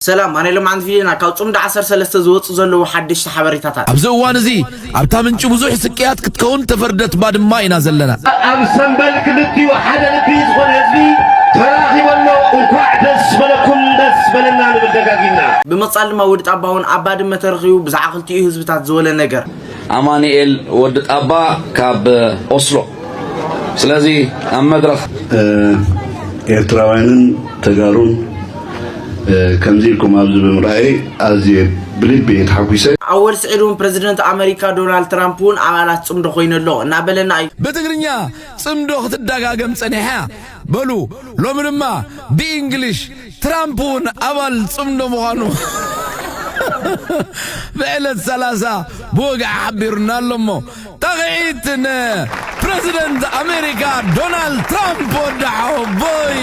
ሰላም፣ ኣነ ሎማዓንቲ ቪድዮና ካብ ጽምዶ ዓሰርተ ሰለስተ ዝወጹ ዘለዉ ሓደሽቲ ሓበሬታታት። ኣብዚ እዋን እዚ ኣብታ ምንጪ ብዙሕ ስቅያት ክትከውን ተፈርደት ባድማ ኢና ዘለና። ኣብ ሰምበል ክልቲኡ ሓደ ልቢ ዝኾነ ህዝቢ ተራኺቡ ኣሎ። እንኳዕ ደስ በለኩም ደስ በለና ንብል ደጋጊምና። ብምቕጻል ድማ ወዲ ጣባ እውን ኣብ ባድመ ተረኺቡ ብዛዕባ ክልቲኡ ህዝብታት ዝበሎ ነገር። ኣማኑኤል ወዲ ጣባ ካብ ኦስሎ። ስለዚ ኣብ መድረኽ ኤርትራውያንን ተጋሩን ከምዚ ኢልኩም ኣብዚ ብምርኣየይ ኣዝየ ብልቢ እየ ተሓጒሰ። ኣወል ስዒድ እውን ፕረዚደንት ኣመሪካ ዶናልድ ትራምፕ እውን ኣባላት ጽምዶ ኮይኑ ኣሎ እናበለና እዩ። ብትግርኛ ጽምዶ ክትደጋገም ጸኒሓ። በሉ ሎሚ ድማ ብእንግሊሽ ትራምፕ እውን ኣባል ጽምዶ ምዃኑ ብዕለት ሰላሳ ብወግዒ ሓቢሩና ኣሎ እሞ ጣቕዒት ንፕረዚደንት ኣሜሪካ ዶናልድ ትራምፕ ወዲ ሓወቦይ።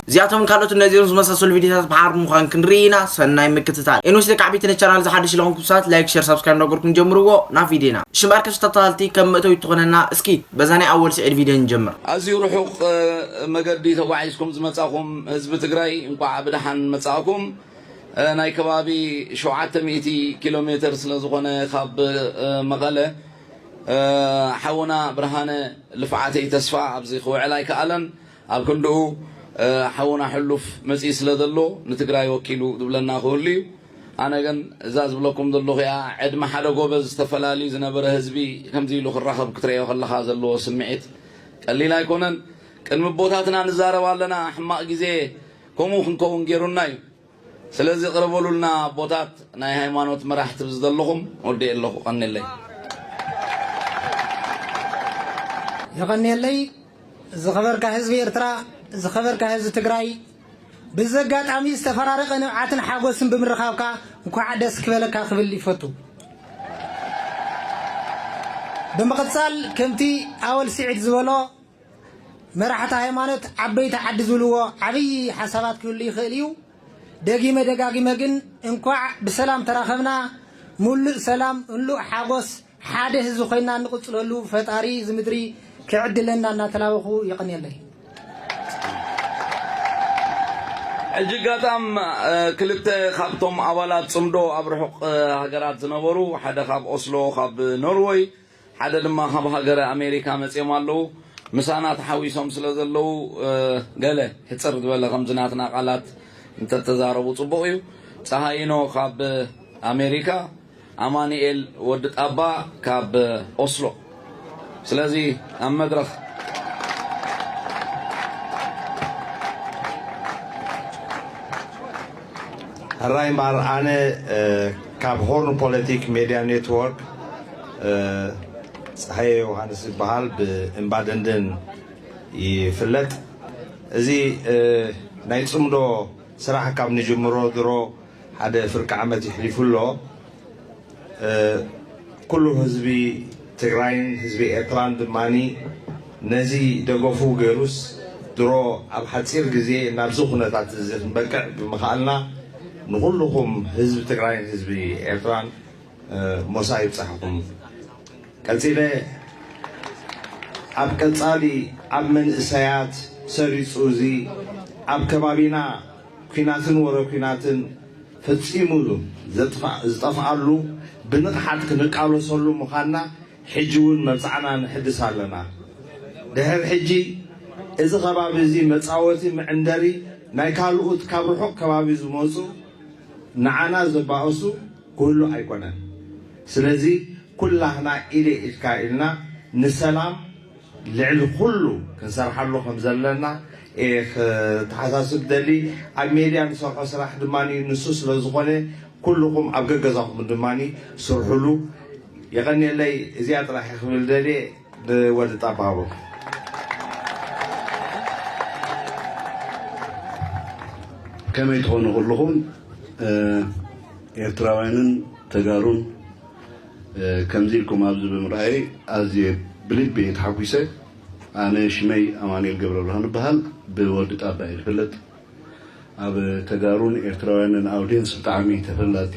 እዚኣቶም ካልኦት ነዚኦም ዝመሳሰሉ ቪድዮታት ብሓር ምዃን ክንርኢ ኢና። ሰናይ ምክትታል። ኤኖስ ደቂ ዓበይቲ ነቻናል ዝሓደሽ ለኹምኩም ሰባት ላይክ፣ ሸር፣ ሳብስክራይብ እንዳገርኩም ጀምርዎ። ናብ ቪድዮና ሽምባር ከስታታልቲ ከም መእተዊ ትኾነና። እስኪ በዛ ናይ ኣወል ስዒድ ቪድዮ ንጀምር። ኣዝዩ ርሑቕ መገዲ ተጓዒዝኩም ዝመጻኹም ህዝቢ ትግራይ እንኳዕ ብደሓን መጻእኩም። ናይ ከባቢ ሸውዓተ ሚእቲ ኪሎ ሜትር ስለ ዝኾነ ካብ መቐለ ሓውና ብርሃነ ልፍዓተይ ተስፋ ኣብዚ ክውዕል ኣይከኣለን። ኣብ ክንድኡ ሓውና ሕሉፍ መጺኡ ስለ ዘሎ ንትግራይ ወኪሉ ዝብለና ክህሉ እዩ። ኣነ ግን እዛ ዝብለኩም ዘለኹ እያ። ዕድመ ሓደ ጎበዝ ዝተፈላለዩ ዝነበረ ህዝቢ ከምዚ ኢሉ ክራኸብ ክትርእዮ ከለኻ ዘለዎ ስምዒት ቀሊል ኣይኮነን። ቅድሚ ኣቦታትና ንዛረብ ኣለና። ሕማቕ ግዜ ከምኡ ክንከውን ገይሩና እዩ። ስለዚ ቅረበሉልና ኣቦታት ናይ ሃይማኖት መራሕቲ ብዝደለኹም ወዲኤ ኣለኹ። ቀኒለይ። የቐንየለይ። ዝኸበርካ ህዝቢ ኤርትራ፣ ዝኸበርካ ህዝቢ ትግራይ፣ ብዚ ኣጋጣሚ ዝተፈራረቐ ንብዓትን ሓጎስን ብምርኻብካ እንኳዕ ደስ ክበለካ ክብል ይፈቱ። ብምቕጻል ከምቲ ኣወል ስዒድ ዝበሎ መራሕቲ ሃይማኖት ዓበይቲ ዓዲ ዝብልዎ ዓብዪ ሓሳባት ክህሉ ይኽእል እዩ። ደጊመ ደጋጊመ ግን እንኳዕ ብሰላም ተራኸብና። ሙሉእ ሰላም፣ ሙሉእ ሓጎስ፣ ሓደ ህዝቢ ኮይና እንቕጽለሉ ፈጣሪ እዚ ምድሪ ክዕድለና እናተላበኹ የቐንየለይ። ሕጂ ኣጋጣም ክልተ ካብቶም ኣባላት ጽምዶ ኣብ ርሑቕ ሃገራት ዝነበሩ፣ ሓደ ካብ ኦስሎ ካብ ኖርወይ፣ ሓደ ድማ ካብ ሃገረ ኣሜሪካ መጺኦም ኣለዉ። ምሳና ተሓዊሶም ስለ ዘለዉ ገለ ሕጽር ዝበለ ከምዚ ናትና ቃላት እንተተዛረቡ ጽቡቕ እዩ። ጸሃይኖ ካብ ኣሜሪካ፣ ኣማኑኤል ወዲ ጣባ ካብ ኦስሎ። ስለዚ ኣብ መድረኽ ሕራይ እምበኣር ኣነ ካብ ሆርን ፖለቲክ ሜድያ ኔትወርክ ጸሃየ ዮሃንስ ይበሃል። ብእምባ ደንደን ይፍለጥ። እዚ ናይ ጽምዶ ስራሕ ካብ ንጅምሮ ድሮ ሓደ ፍርቂ ዓመት ይሕሊፉ ኣሎ። ኩሉ ህዝቢ ትግራይን ህዝቢ ኤርትራን ድማ ነዚ ደገፉ ገይሩስ ድሮ ኣብ ሓፂር ግዜ ናብዚ ኩነታት እዚ ክንበቅዕ ብምኽኣልና ንኹልኹም ህዝቢ ትግራይን ህዝቢ ኤርትራን ሞሳ ይብፃሕኹም። ቀፂለ ኣብ ቀፃሊ ኣብ መንእሰያት ሰሪፁ እዚ ኣብ ከባቢና ኲናትን ወረ ኲናትን ፈጺሙ ዝጠፍኣሉ ብንቕሓት ክንቃለሰሉ ምዃንና ሕጂ እውን መብጽዓና ነሕድስ ኣለና። ድሕሪ ሕጂ እዚ ከባቢ እዚ መጻወቲ መዕንደሪ ናይ ካልኡት ካብ ርሑቕ ከባቢ ዝመጹ ንዓና ዘባእሱ ክህሉ ኣይኮነን። ስለዚ ኩላህና ኢደ ኢድካ ኢልና ንሰላም ልዕሊ ኩሉ ክንሰርሓሉ ከም ዘለና እየ ክተሓሳስብ ደሊ። ኣብ ሜድያ ንሰርሖ ስራሕ ድማ ንሱ ስለ ዝኾነ ኩልኹም ኣብ ገገዛኹም ድማ ስርሕሉ። የቐንየለይ። እዚኣ ጥራሕ ክብል ደልየ ንወዲ ጣባቦ። ከመይ ትኾኑ ኩልኹም ኤርትራውያንን ተጋሩን ከምዚ ኢልኩም ኣብዚ ብምርኣየይ ኣዝየ ብልቢ እየ ተሓጒሰ። ኣነ ሽመይ ኣማኑኤል ገብረብርሃን እበሃል። ብወዲ ጣባ እየ ዝፍለጥ። ኣብ ተጋሩን ኤርትራውያንን ኣውድየንስ ብጣዕሚ ተፈላጢ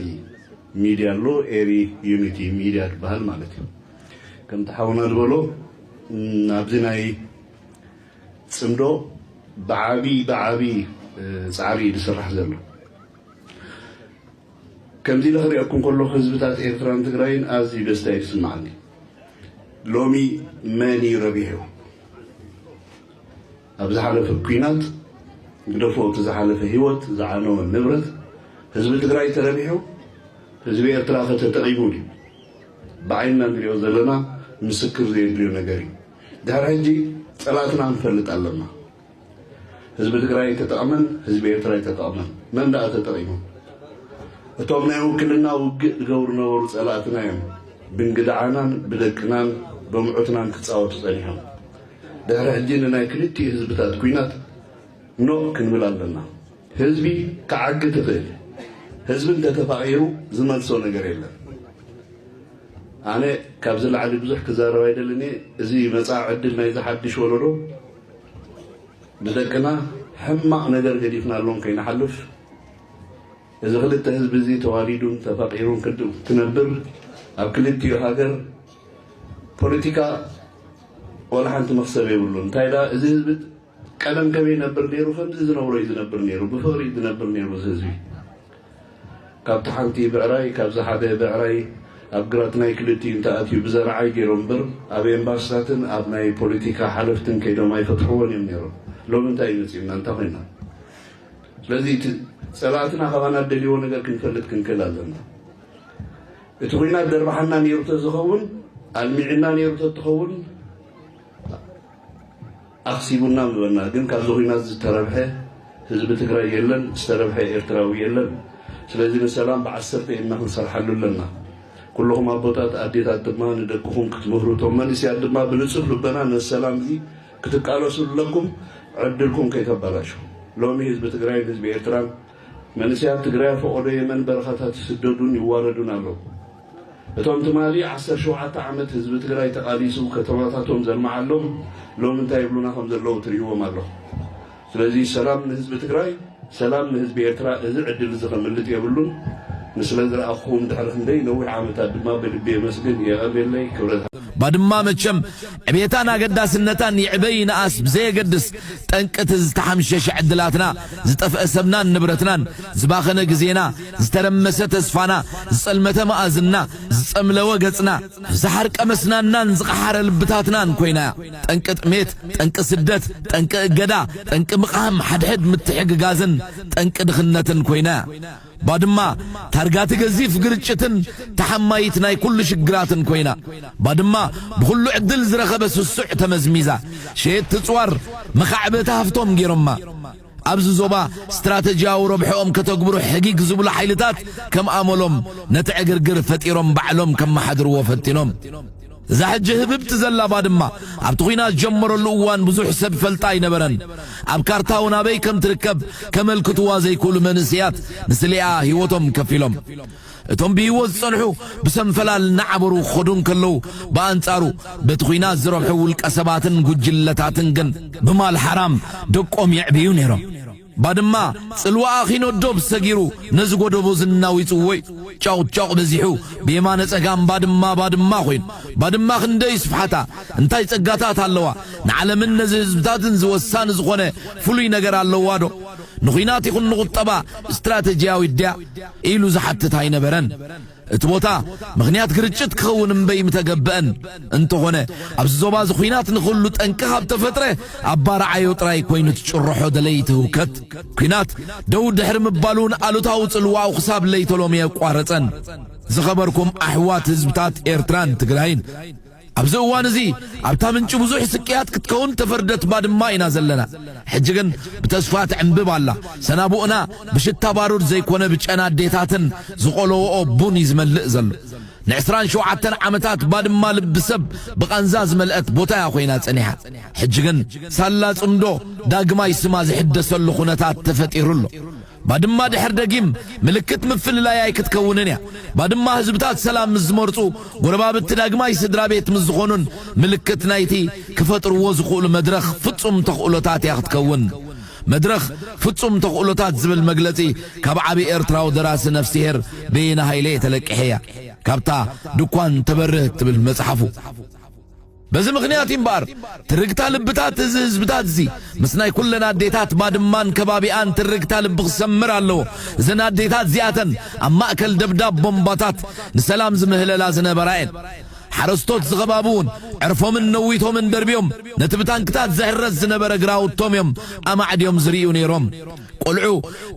ሚድያ ኣሎ። ኤሪ ዩኒቲ ሚድያ ትበሃል ማለት እዩ። ከምቲ ሓውና ዝበሎ ኣብዚ ናይ ፅምዶ ብዓብዪ ብዓብዪ ፃዕሪ እዩ ዝስራሕ ዘሎ። ከምዚ ኢለ ክሪኣኩም ከለኹ ህዝብታት ኤርትራን ትግራይን ኣዝዩ ደስታ እዩ ዝስምዓኒ። ሎሚ መን እዩ ረቢሑ? ኣብ ዝሓለፈ ኲናት ግደፎ፣ እቲ ዝሓለፈ ህይወት፣ ዝዓነወ ንብረት፣ ህዝቢ ትግራይ ተረቢሑ? ህዝቢ ኤርትራ ከ ተጠቒሙ ድዩ? ብዓይንና ንሪኦ ዘለና ምስክር ዘየድልዮ ነገር እዩ። ድሕሪ ሕጂ ጸላእትና ንፈልጥ ኣለና። ህዝቢ ትግራይ ኣይተጠቕመን፣ ህዝቢ ኤርትራ ኣይተጠቕመን። መን ደኣ ተጠቒሙ? እቶም ናይ ውክልና ውግእ ዝገብሩ ነበሩ ጸላእትና እዮም። ብእንግድዓናን ብደቅናን ብምዑትናን ክጻወቱ ጸኒሖም። ድሕሪ ሕጂ ንናይ ክልቲኡ ህዝብታት ኲናት ኖእ ክንብል ኣለና። ህዝቢ ክዓግት ይኽእል። ህዝቢ እንተተፋቒሩ ዝመልሶ ነገር የለን። ኣነ ካብዚ ላዕሊ ብዙሕ ክዛረብ ኣይደልን እየ። እዚ መጻኢ ዕድል ናይዚ ሓድሽ ወለዶ ንደቅና ሕማቕ ነገር ገዲፍናሎም ከይንሓልፍ፣ እዚ ክልተ ህዝቢ እዚ ተዋዲዱን ተፋቒሩን ክድ-፣ ክነብር፣ ኣብ ክልቲኡ ሃገር ፖለቲካ ዋላ ሓንቲ መኽሰብ የብሉን። እንታይ ደኣ፣ እዚ ህዝቢ ቀደም ከመይ ይነብር ነይሩ? ከምዚ ዝነብሮ እዩ ዝነብር ነይሩ። ብፍቕሪ እዩ ዝነብር ነይሩ እዚ ህዝቢ። ካብቲ ሓንቲ ብዕራይ፣ ካብዚ ሓደ ብዕራይ ኣብ ግራት ናይ ክልቲኡ እንተኣትዩ ብዘርዓይ ገይሮም እምበር፣ ኣብ ኤምባስታትን ኣብ ናይ ፖለቲካ ሓለፍትን ከይዶም ኣይፈትሕዎን እዮም ነይሮም። ሎሚ እንታይ እዩ መጺኡና? እንታይ ኮይና? ስለዚ እቲ ጸላእትና ካባና እደልይዎ ነገር ክንፈልጥ ክንክእል ኣለና። እቲ ኲናት ደርባሓና ነይሩ ተዝኸውን፣ ኣልሚዕና ነይሩ ተትኸውን፣ ኣኽሲቡና ምበልና። ግን ካብዚ ኲናት ዝተረብሐ ህዝቢ ትግራይ የለን፣ ዝተረብሐ ኤርትራዊ የለን። ስለዚ ንሰላም ብዓሰርተ ኢድና ክንሰርሓሉ ኣለና። ኩልኹም ኣቦታት ኣዴታት ድማ ንደቅኹም ክትምህሩ፣ እቶም መንእሰያት ድማ ብንጹህ ልቦና ነዚ ሰላም እዚ ክትቃለሱ ኣለኩም፣ ዕድልኩም ከይተባላሹ። ሎሚ ህዝቢ ትግራይን ህዝቢ ኤርትራን መንእሰያት ትግራይ ፈቐዶ የመን በረኻታት ይስደዱን ይዋረዱን ኣለዉ። እቶም ትማሊ ዓሰርተ ሸውዓተ ዓመት ህዝቢ ትግራይ ተቓሊሱ ከተማታቶም ዘልመዓሎም ሎሚ እንታይ ይብሉና ከም ዘለዉ ትርእይዎም ኣለኹም። ስለዚ ሰላም ንህዝቢ ትግራይ፣ ሰላም ንህዝቢ ኤርትራ። እዚ ዕድል እዚ ከምልጥ የብሉን። ንስለ ዝረኣኹም ድሕሪ ክንደይ ነዊሕ ዓመታት ድማ ብልቢ የመስግን። የቐንየለይ። ክብረት። ባድማ መቸም ዕቤታን ኣገዳስነታን ይዕበ ይንኣስ ብዘየገድስ፣ ጠንቂ እቲ ዝተሓምሸሸ ዕድላትና፣ ዝጠፍአ ሰብናን ንብረትናን፣ ዝባኸነ ግዜና፣ ዝተረመሰ ተስፋና፣ ዝጸልመተ መኣዝንና፣ ዝጸምለወ ገጽና፣ ዝሓርቀ መስናናን ዝቐሓረ ልብታትናን ኮይና እያ። ጠንቂ ጥሜት፣ ጠንቂ ስደት፣ ጠንቂ እገዳ፣ ጠንቂ ምቕሃም ሓድሕድ ምትሕግጋዝን ጠንቂ ድኽነትን ኮይና እያ። ባድማ ታርጋቲ ገዚፍ ግርጭትን ተሓማይት ናይ ኩሉ ሽግራትን ኮይና፣ ባድማ ብኹሉ ዕድል ዝረኸበ ስሱዕ ተመዝሚዛ፣ ሸየጥቲ ጽዋር መኻዕበቲ ሃፍቶም ገይሮማ። ኣብዚ ዞባ ስትራተጂያዊ ረብሕኦም ከተግብሩ ሕጊግ ዝብሉ ሓይልታት ከም ኣመሎም ነቲ ዕግርግር ፈጢሮም ባዕሎም ከመሓድርዎ ፈቲኖም። እዛ ሕጂ ህብብቲ ዘላ ባድማ ኣብቲ ኲናት ዝጀመረሉ እዋን ብዙሕ ሰብ ይፈልጣ ኣይነበረን። ኣብ ካርታ እውን ኣበይ ከም ትርከብ ከመልክትዋ ዘይክእሉ መንእሰያት ንስሌኣ ህይወቶም ከፊሎም። እቶም ብህይወት ዝጸንሑ ብሰንፈላል እናዓበሩ ክኸዱ እንከለዉ፣ ብኣንጻሩ በቲ ኲናት ዝረብሑ ውልቀ ሰባትን ጉጅለታትን ግን ብማል ሓራም ደቆም የዕብዩ ነይሮም። ባድማ ጽልዋኣ ኺኖ ዶብ ሰጊሩ ነዚ ጎደቦ ዝናዊጽዎ እዩ። ጫቑ ጫቑ በዚሑ ብየማነ ጸጋም ባድማ ባድማ ኮይኑ። ባድማ ክንደይ ስፍሓታ፣ እንታይ ጸጋታት ኣለዋ፣ ንዓለምን ነዚ ህዝብታትን ዝወሳኒ ዝኾነ ፍሉይ ነገር ኣለዋ ዶ? ንኹናት ይኹን ንቁጠባ ስትራተጂያዊት ድያ? ኢሉ ዝሓትት ኣይነበረን። እቲ ቦታ ምኽንያት ግርጭት ክኸውን እምበይ ምተገብአን። እንተኾነ ኣብዚ ዞባ እዚ ኹናት ንኹሉ ጠንቂ ካብ ተፈጥረ ኣባርዓዮ ጥራይ ኮይኑ ትጭርሖ ደለይቲ ህውከት። ኲናት ደው ድሕሪ ምባሉ እውን ኣሉታዊ ጽልዋኡ ክሳብ ለይተ ሎሚ ኣየቋረጸን። ዝኸበርኩም ኣሕዋት ህዝብታት ኤርትራን ትግራይን፣ ኣብዚ እዋን እዚ ኣብታ ምንጪ ብዙሕ ስቅያት ክትከውን ተፈርደት ባድማ ኢና ዘለና። ሕጂ ግን ብተስፋ ትዕንብብ ኣላ። ሰናቡእና ብሽታ ባሩድ ዘይኮነ ብጨና ኣዴታትን ዝቆለወኦ ቡን እዩ ዝመልእ ዘሎ። ንዕስራን ሸውዓተን ዓመታት ባድማ ልቢ ሰብ ብቓንዛ ዝመልአት ቦታ እያ ኮይና ጸኒሓ። ሕጂ ግን ሳላ ጽምዶ ዳግማይ ስማ ዝሕደሰሉ ኩነታት ተፈጢሩ ኣሎ። ባድማ ድሕር ደጊም ምልክት ምፍልላይ ኣይክትከውንን እያ። ባድማ ህዝብታት ሰላም ምስ ዝመርጹ፣ ጎረባብቲ ዳግማይ ስድራ ቤት ምስ ዝኾኑን ምልክት ናይቲ ክፈጥርዎ ዝኽእሉ መድረኽ ፍጹም ተኽእሎታት እያ ክትከውን። መድረኽ ፍጹም ተኽእሎታት ዝብል መግለጺ ካብ ዓቢ ኤርትራዊ ደራሲ ነፍስሄር በየነ ሃይለ ተለቂሐ እያ። ካብታ ድኳን ተበርህ እትብል መጽሓፉ። በዚ ምኽንያት እምበኣር ትርግታ ልብታት እዚ ህዝብታት እዚ ምስ ናይ ኩለን ኣዴታት ባድማን ከባቢኣን ትርግታ ልቢ ክሰምር ኣለዎ። እዘን ኣዴታት እዚኣተን ኣብ ማእከል ደብዳብ ቦምባታት ንሰላም ዝምህለላ ዝነበራ እየን። ሓረስቶት ዝኸባቢ እውን ዕርፎምን ነዊቶምን ደርብዮም ነቲ ብታንክታት ዝሕረስ ዝነበረ ግራውቶም እዮም ኣማዕድዮም ዝርእዩ ነይሮም። ቆልዑ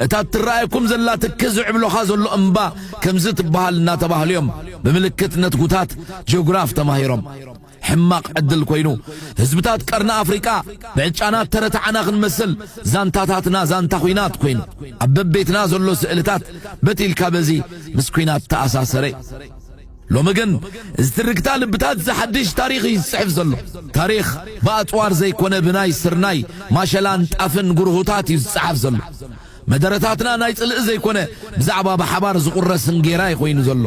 እታ እትረኣየኩም ዘላ ትኪ ዝዕብሎኻ ዘሎ እምባ ከምዚ ትበሃል እናተባህሉ እዮም ብምልክት ነትጉታት ጂኦግራፍ ተማሂሮም። ሕማቕ ዕድል ኮይኑ ህዝብታት ቀርኒ ኣፍሪቃ ብዕጫናት ተረታዕና ክንመስል ዛንታታትና ዛንታ ኹናት ኮይኑ ኣብ በቤትና ዘሎ ስእልታት በቲልካ በዚ ምስ ኲናት ተኣሳሰረ። ሎሚ ግን እዚ ትርግታ ልብታት ዝሓድሽ ታሪኽ እዩ ዝጽሕፍ ዘሎ። ታሪኽ ብኣጽዋር ዘይኮነ ብናይ ስርናይ ማሸላን ጣፍን ጉርሁታት እዩ ዝጸሓፍ ዘሎ። መደረታትና ናይ ጽልኢ ዘይኮነ ብዛዕባ ብሓባር ዝቑረስ እንጌራ እዩ ኮይኑ ዘሎ።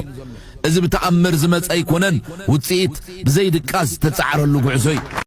እዚ ብተኣምር ዝመጸ ኣይኮነን፣ ውጽኢት ብዘይድቃስ ዝተጻዕረሉ ጉዕዞ እዩ።